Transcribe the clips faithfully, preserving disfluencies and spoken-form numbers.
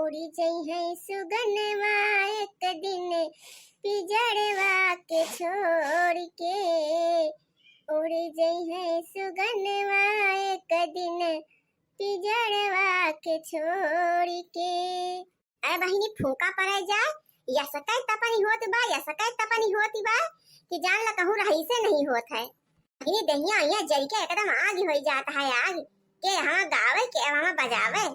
उड़ी जइहैं सुगनवा एक दिन पिजड़वा के छोड़ के, उड़ी जइहैं सुगनवा एक दिन पिजड़वा के छोड़ के। अरे बहिनी, फूंका पड़े जाए, यसकै तपनी होत बा, यसकै तपनी होत बा कि जान ला कहूँ रहीसे नहीं होत है। बहिनी, देहिया अइया जरि के एकदम आग होइ जात है, आग। के हवा गावे, के हवा बजावे।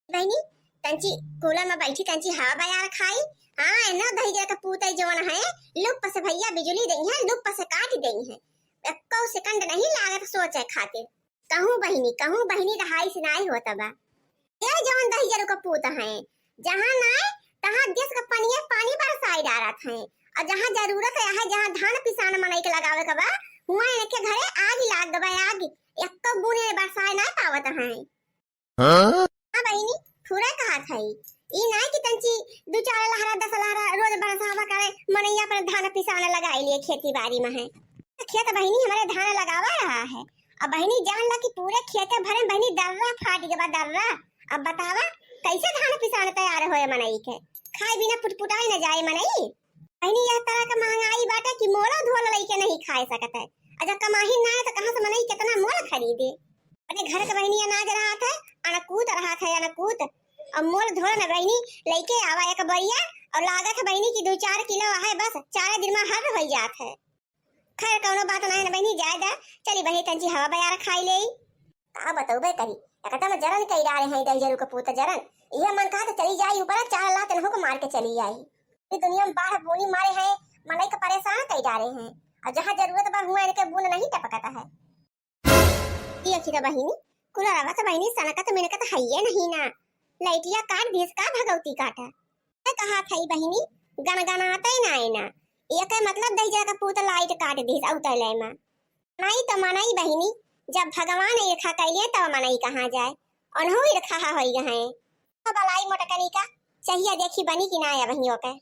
बहिनी, तंची कूलर में बैठी, तंची हवा बयार खाई। हाँ, एनो दहिजर के पूतई जवन है, लुप से भइया बिजुली देइहैं, लुप से काट देइहैं। एक्को सेकंड नहीं लागत सोचे खातिर। कहूँ बहिनी, कहूँ बहिनी रहाइस नाई होत बा। ए जवन दहिजर के पूत हैं, जहाँ नाई तहाँ देस का पनिया पानी बरसाई डारत हैं, और जहाँ जरूरत है, जहाँ धान पिसान मनई के लगावे के बा, हुआँ इनके घरे आग लाग गवा, आग। एक्को बूने बरसाए नाई पावत हैं। हाँ? हाँ बहिनी, पूरा कहत है। ई नाई कि तंची दू चार लहरा, दस लहरा रोज बरसावा करे, मनई अपन धान पिसान लगाई लिए खेती बाड़ी में है। खेत बहिनी हमरे धान लगावा रहा है। अब बहिनी जान ला कि पूरे खेते भरे में बहिनी दर्रा फाट गवा, दर्रा। अब बतावा, कैसे धान पिसान तैयार होए मनई के? खाए बिना पुटपुटाई न जाए मनई। बहिनी, यह तरह के महंगाई बाटे कि मोलो धोल लइके नहीं खाए सकत है। और जब कमाही ना है तो कहाँ से मनई कितना मोल खरीदे? अपने घर के बहिनी अनाज रहत है, अनकूत रहत है, अनकूत। और मोल धोल न बहिनी लइके आवा एक बोरिया, और लागत है बहिनी कि दू चार किलो आहे, बस चार दिन में हर होइ जात है। खैर, कौनो बात नाहीं न बहिनी, जाए दा। चली बहिनी, तंची हवा बयार खाई लेई। का बतौबे करी, एकदम जरन कई डारे हैं दहिजरू के पूत जरन। इहे मन कहा तो चली जाई ऊपर, चार लात इनहू को मार के चली आई। ई दुनिया में बाढ़ बूनी मारे हैं, मनई के परेशान कई डारे हैं। और जहाँ जरूरत बा, हुआँ इनके बून नहीं टपकत है। ई अखिरा बहिनी, कुलरवा तो बहिनी सनकत मिनकत हइये नहीं ना। लइटिया काट दिस का भगौती काटा। मैं कहा थई बहिनी, गनगनाते नाई ना। एके मतलब दहिजर का पूत लाइट काट दिस औतले में। मनई तो मनई बहिनी, जब भगवान ईर्खा कइले तब मनई कहाँ जाए। ओनहु ईर्खा होई गए। तो बलाई मोटकनी का, चहिया देखी बनी कि ना अबहियो के।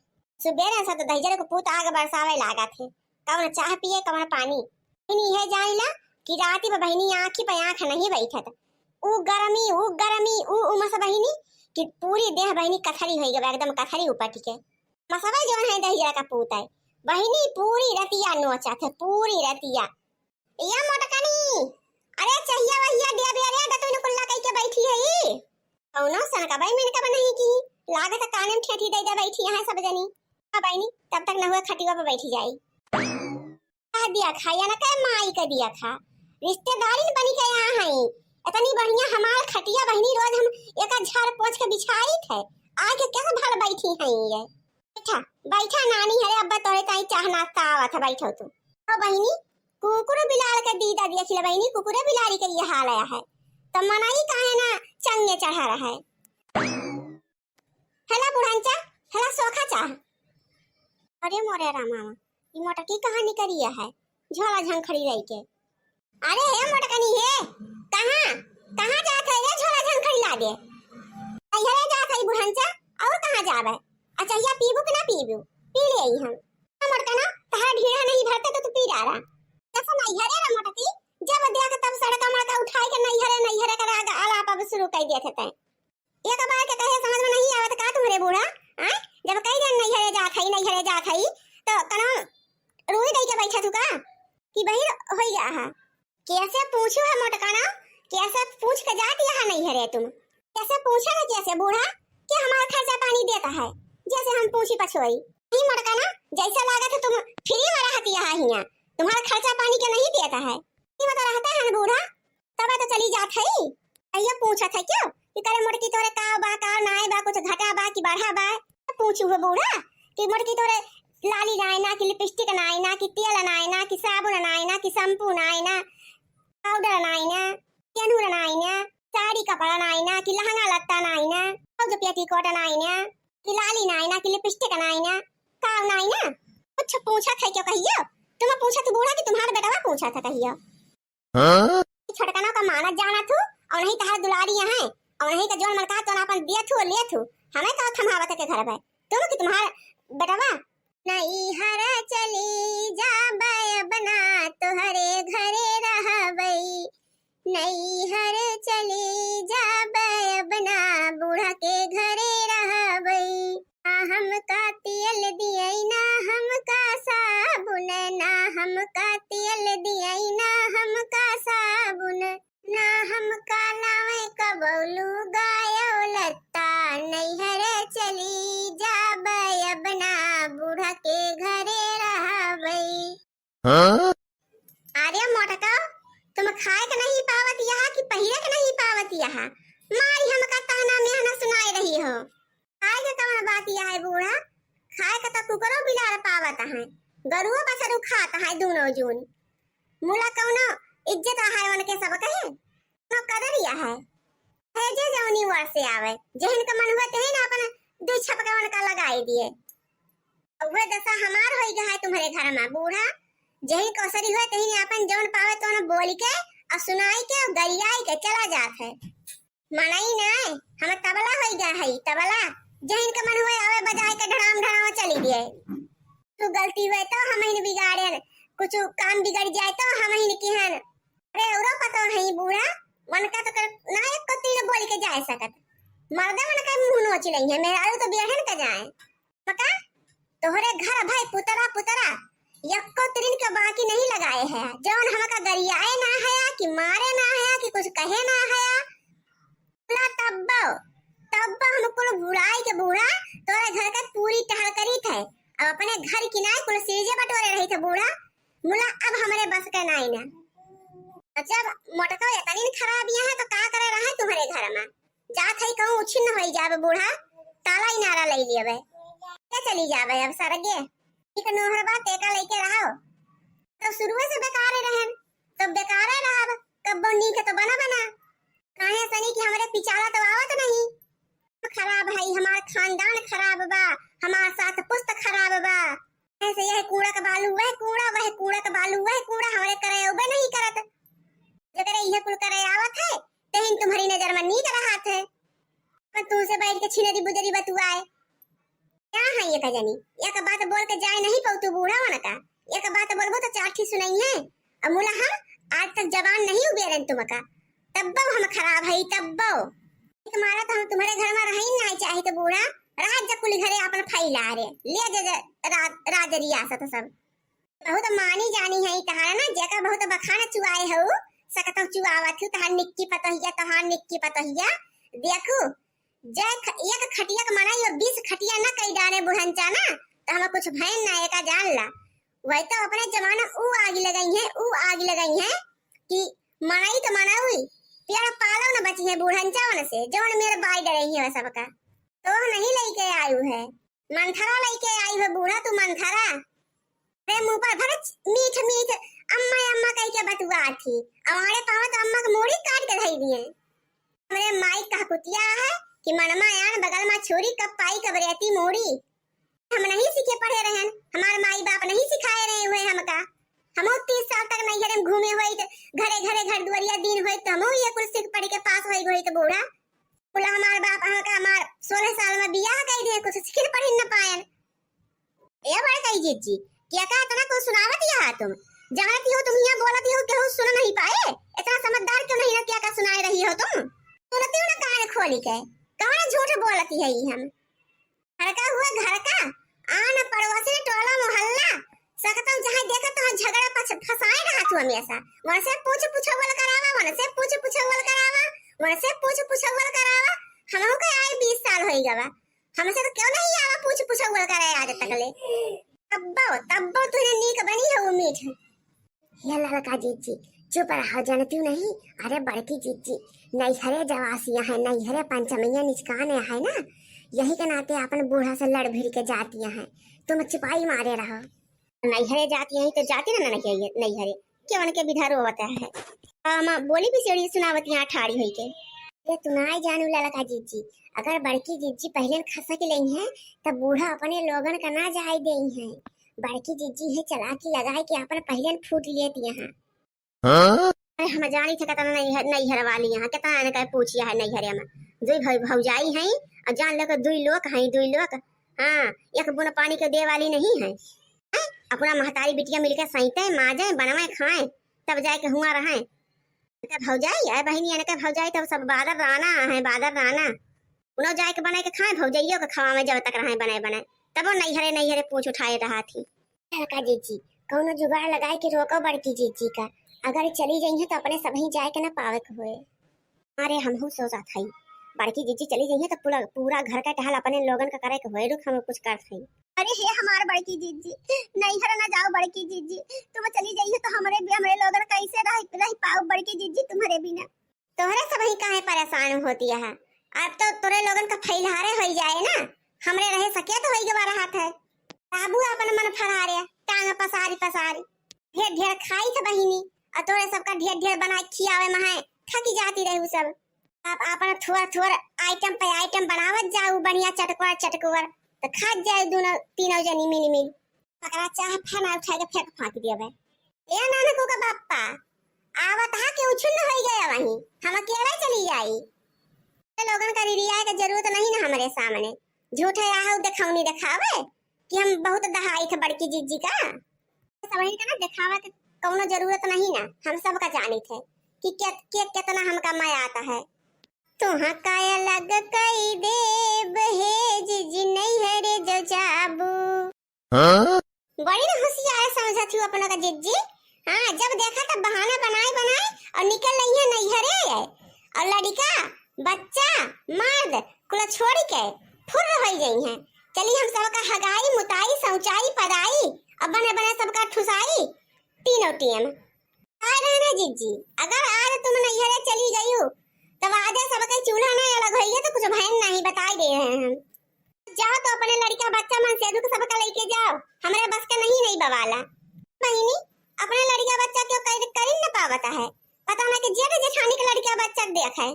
सुबेरे से तो दहिजर के पूत आग बरसावे लागत है। कवन चाह पिए, कवन पानी। बहिनी, इहे जान ला कि राती पे बहिनी आँखी पे आँख नहीं बैठत। ऊ गरमी, ऊ गरमी, ऊ उमस बहिनी कि पूरी देह बहिनी कथरी होई गवा, एकदम कथरी उपट के। मसवा जवन है दहिजरा का पूत है, बहिनी पूरी रतिया नोचत है, पूरी रतिया। या मोटकनी, अरे चहिया वहिया दे बे, अरे दतुन कुल्ला कई के बैठी है ई। कौनो सनका बाई मिनका बनाई की, लागत काने में ठेठी दे दे बैठी यहाँ सब जनी। हाँ बहिनी, तब तक न हुए खटिया पे बैठी जाई। का दिया खा, या ना कहे माई का दिया खा। रिश्तेदारी न बनी के यहाँ है। इतनी बढ़िया हमार खटिया बहिनी, रोज हम एक झाड़ पोंछ के बिछाई थे। आके कैसे भर बैठी हैं ये? बैठा, बैठा नानी, अरे अब्बा तोरे ताई चाह नाश्ता आवत है, बैठो तू। ओ बहिनी, कुकुर बिलार के दीदा देखी ले बहिनी, कुकुर बिलारी के ये हाल आया है। तो मनई काहे ना चंगे चढ़ा रहा है। हेला बुढ़नचा, हेला सोखा चाह। अरे मोरे रामा, ई मोटकी कहाँ निकरी है? झोला झंखड़ी रही के। अरे हे मोटकनी हे, कहाँ, कहाँ जात है रे झोला झंखड़ी लादे? नैहरे जात है बुढ़नचा, और कहाँ जाबे? अचहिया पीबू कि ना पीबू? पी ले आई हम। ना मोटकना, तहरा ढीढ़ा नहीं भरते तो तू पी डारा। कैसे नैहरे रे मोटकी, जब देख तब सड़का मड़का उठाई के नैहरे नैहरे के राग आलाप अब शुरू कर दिए थे तैं। एक बार के कहे समझ में नहीं आवत का तुम्हरे बूढ़ा? आय? जब कई दिन नैहरे जात हई, नैहरे जात हई, तो कनो रुई दई के बैठा थू का? कि बहिर होई गया है। कैसे पूछू है मोटकाना? कैसे पूछ के जात यहाँ नैहरे तुम? कैसे पूछे न कैसे बूढ़ा कि हमारा खर्चा पानी देता है? जैसे हम पूछी पछोई। नहीं मोटकाना, जैसा लागत है तुम फ्री में रहती यहाँ हिया। तुम्हारा खर्चा पानी के नहीं देता है। ये बता रहता है ना बूढ़ा? तब तो चली जात है। अइया पूछत है क्यों कि करे मोटकी तोरे का बा, का नाय बा, कुछ घटा बा कि बढ़ा बा? पूछू हो बूढ़ा कि मोटकी तोरे लाली नाय ना, कि लिपस्टिक नाय ना, कि तेल नाय ना, कि साबुन नाय ना, कि शैम्पू नाय ना, पाउडर नाय ना, केनूर नाय ना, साड़ी कपड़ा नाय ना, कि लहंगा लत्ता नाय ना, और जो पेटीकोट नाय ना, कि लाली नाय ना, कि लिपस्टिक नाय ना, का नाय ना? कुछ पूछत है क्यों कहियो? तुम पूछत बूढ़ा कि तुम्हारा बेटवा पूछत है कहियो? हाँ? छोटकनों का मानत जाना थू, और नहीं तहार दुलारी यहाँ, और नहीं का जोन मन कहा तो अपन दिया थू और लिया थू। हमें कहो थमावत के घर पे, तुम कि तुम्हार बेटवा। नैहर चली जाबे अब ना तोहरे घरे रहबई, नैहर चली जाबे अब ना बूढ़ा के घरे रहबई। हमका तेल दियई ना हमका साबुन, ना हमका तेल दियई ना हमका साबुन, ना हमका लावे कबौलू गायो लत्ता, नैहरे चली जाबे अब ना बूढ़ा के घरे रहबे। हाँ? अरे मोटका, तुम खाए के नहीं पावत यहाँ कि पहिरे के नहीं पावत यहाँ? मारी हमका ताना मेहना सुनाए रही हो। खाए के कवन बात यहाँ है बूढ़ा? खाए के तो कुकरो बिलार पावत है, गरुओ बछरू खात है दोनों जून। मुला कौनो इज्जत है उनके सब कहे? कौनो कदर यहाँ है? है जे जौनी ओर से आवे, जेहन का मन हुआ तेहन अपन दुई छपका उनका लगाई दिए। उहे दशा हमार होई गा है तुम्हरे घर मा बूढ़ा। जेहिन कौसरी हुए तेहिन आपन जौन पावे तौन बोल के और सुनाई के और गरियाई के चला जात है। मनई ना, हम तबला होई गा है, तबला। जेहिन के मन हुए आवे बजाए के ढड़ाम ढड़ाम चली दिए। तू गलती हुए तो हमहिन बिगाड़ेन, कुछ काम बिगड़ जाए तो हमहिन किहन। अरे औरो पतो है बूढ़ा, उनका तो कर, ना एक को तीन बोल के जाए सकत। मर्दे उनका मुंह नोच लई है, मेहरारू तो बिरहन का जाए। पता? तोहरे घर भाई पुतरा पुतरा, यक्को तिरिन के बाकी नहीं लगाए है। जौन हमका गरियाए ना हया, कि मारे ना हया, कि कुछ कहे ना हया। बोला तब्बो, तब्बो हम कुल भुलाई के बूढ़ा तोरे घर के पूरी टहल करी थे। अब अपने घर की नाई कुल सीजे बटोरे रही थे बूढ़ा। मुला अब हमरे बस के नाई ना। जब मोटको इतनी खराब यहाँ है तो का करे रहे तुम्हरे घर मा? जात है कहूँ उछिन्न होई जाबे बूढ़ा, ताला इनारा लई लियबे। के चली जाबे अब सरगे। ठीक नोहर बा, तेका लइके रहो। तो शुरुए से बेकारे रहन, तो बेकारे रहब, कब्बो नीक तो बना बना। काहे सनी कि हमरे पिछाला तो आवत नहीं। खराब है, हमार खानदान खराब बा, हमार सात पुस्त खराब बा। ऐसे यह कूड़ा का बालू, वह कूड़ा, वह कूड़ा का बालू, वह कूड़ा, हमरे करे उबे नहीं करत। जकरे यह कुल करे आवत है, तेहिन तुम्हरी नजर मा नीक रहत है। पर तुमसे बैठ के छिनरी बुजरी बतुआए। क्या है ये कजनी? एक बात बोल के जाए नहीं पाऊ तू बूढ़ा होने का। एक बात बोलबो तो चार ठी सुनाई है। अब मुला हम आज तक जबान नहीं उबेरन तुमका। तब्बो हम खराब है, तब्बो। एक मारा तो हम तुम्हरे घर मा रही नहीं चाही तो बूढ़ा, रात जब कुली घरे आपन फैला रे, ले जा, जा रा-, राज रियासत सब। बहुत मानी जानी है तहार ना, जेका बहुत बखान चुआए हो, सकतौ चुआवत हो, तहार निक्की पतोहिया, तहार निक्की पतोहिया। देखू, जे ख-, एक खटिया के मनई और बीस खटिया ना कई डारे बुढ़ंचा ना, तो हमें कुछ भयन ना एका जान ला। वही तो अपने जमाना ऊ आग लगई है, ऊ आग लगई है कि मनई तो मनई, पेड़ पालो न बची है बुढ़ंचावन से, जवन मेरे बाई डरे है सबका। तो नहीं लइके आयु है, मंथरा लइके आई है बूढ़ा, तू मंथरा। अरे मुंह पर भर मीठ मीठ अम्मा अम्मा कह के बतुआ थी, हमारे पावे तो अम्मा के मूड़ी काट के धई दिए। हमरे माई का कुतिया है कि मनमा आन बगल मा छुरी, कब पाई कब रहती मूड़ी। हम नहीं सीखे पढ़े रहन, हमार माई बाप नहीं सिखाए रहे हुए हमका। हमहू तीस साल तक नैहरे में घूमे हुए, तो घरे घरे घर दुआरिया दिन हुए, तो हमहू ये कुल सीख पढ़ के पास हुए हुए तो बूढ़ा। बोला हमार बाप हमका हमार सोलह साल में बियाह कर दिए, कुछ सीखे पढ़े न पायन। ए बड़कई जिज्जी, क्या का इतना कुछ सुनावत यहाँ तुम? जानती हो तुम यहाँ बोलती हो, केहू सुन नहीं पाए? इतना समझदार क्यों नहीं ना, क्या का सुनाए रही हो तुम? सुनती हो ना कान खोली के, कौन झूठ बोलती है ये हम? घर का हुआ घर का, आन पड़ोसी टोला मोहल्ला, सकतम जहाँ देखत तहाँ झगड़ा पछ-, फंसाए रहत हो हमेशा। वनसे पूछ पुछौल करावा, वनसे पूछ पुछौल करावा, वनसे पूछ पुछौल करावा। हमहू के आए बीस साल होई गवा, हमसे तो क्यों नहीं आवा पूछ पुछौल करे आज तक ले। तब्बो, तब्बो तूने नीक बनी हो मीठ। हे ललका जिज्जी, चुप रहो, जानती नहीं? अरे बड़की जिज्जी, नैहरे जवासिया है, नैहरे पंचमैया निचकाने है ना, यही के नाते अपन बूढ़ा से लड़ भिड़ के जातिया है। तुम चुपाई मारे रहो। नैहरे जाती है तो जाती ना नैहरे, नैहरे। क्यों उनके विधा रोवत है? हम बोली भी सेड़ी सुनावत यहाँ ठाड़ी होई के। ये तू ना जानू ललका जिज्जी, अगर बड़की जिज्जी पहले खसक लेई है, तब बूढ़ा अपने लोगन का ना जाए देई है। बड़की जिज्जी है चलाकी लगाए के अपन पहले फूट लेती यहाँ। हाँ? अरे हम जानी थे कितना नैहर, नैहर वाली यहाँ, कितना इनका पूछिया है नैहरे में। दुई भाई भौजाई हैं और जान लो कि दुई लोग हैं, दुई लोग। हाँ, एक बूंद पानी के दे वाली नहीं है। हैं? अपना महतारी बिटिया मिलके सैते, माजे, बनवे, खाए, तब जाए के हुआ रहे। इनका भौजाई, अरे बहिनी, इनका भौजाई तब सब बादर राना है, बादर राना। उन्हों जाए के बनाए के खाए, भौजाइयों के खवावे जब तक रहे बनाए बनाए। तबो नैहरे नैहरे पूछ उठाए रहा थी। का जीजी, कौनो जुगाड़ लगाए के रोको बड़की जीजी का, अगर चली जाइए तो अपने सबही जाए के ना पावे के होए। अरे हमहू सोचत हई, बड़की जीजी चली जाइए तो पूरा पूरा घर का टहल अपने लोगन का करे के होए। रुक, हम कुछ करत हई। अरे हे हमार बड़की जीजी, नैहर ना जाओ बड़की जीजी, तुम चली जाइए तो हमरे भी, हमरे लोगन कैसे रह रह पाओ बड़की जीजी तुम्हरे बिना। तोहरे सबही काहे परेशान होती है? अब तो तोरे लोगन का फैलहारे होई जाए ना, हमरे रहे सकिया तो होई गवा रहत है। बाबू अपन मन फरारे, टांग पसारी पसारी, ढेर ढेर खाई थे बहिनी, और तोरे सबका ढेर ढेर बनाए खियावे में है, थकी जाती रहे उ सब। आप अपन थोर थोर आइटम पे आइटम बनावत जाऊ, बढ़िया चटकोर चटकोर, तो खात जाए दोनों तीनों जनी मिल मिल। पकड़ा चाह फना उठा के फेंक फांक दिया बे। ए नानकू का बापा, आवत हा कि उछुन होई गया वहीं, हम अकेले चली जाई। ए लोगन का रिरियाए के जरूरत नहीं ना हमरे सामने, झूठे आहू दिखौनी दिखावे कि हम बहुत दहाई थे बड़की जीजी का। सबही का ना दिखावे के कौनो जरूरत नहीं ना, हम सब का जानी थे कि के, के कितना हमका मया आता है। तुहा का अलग कई देब हे जीजी नैहरे जो जाबू। हाँ? बड़ी ना होशियार समझत हूँ अपनों का जिज्जी। हाँ, जब देखा तब बहाना बनाए बनाए और निकल रही है नैहरे है। और लड़का, बच्चा, मर्द कुल छोड़ के फुर्र हो गई हैं। चली हम सबका हगाई, मुताई, शौचाई, पदाई और बने बने सबका ठुसाई तीनों टीम। आए रहे ना जिज्जी, अगर आज तुम नैहरे चली गई हो, तब आज सबका चूल्हा ना अलग होइए तो कुछ भयन नहीं बताई दे रहे हैं हम। जाओ तो अपने लड़का बच्चा मन से दुख सबका लेके जाओ, हमरे बस का नहीं, नहीं बवाला। बहिनी, अपने लड़का बच्चा क्यों कर, कर ही न पावता है, पता ना कि जेठ जेठानी के लड़का बच्चा देख है।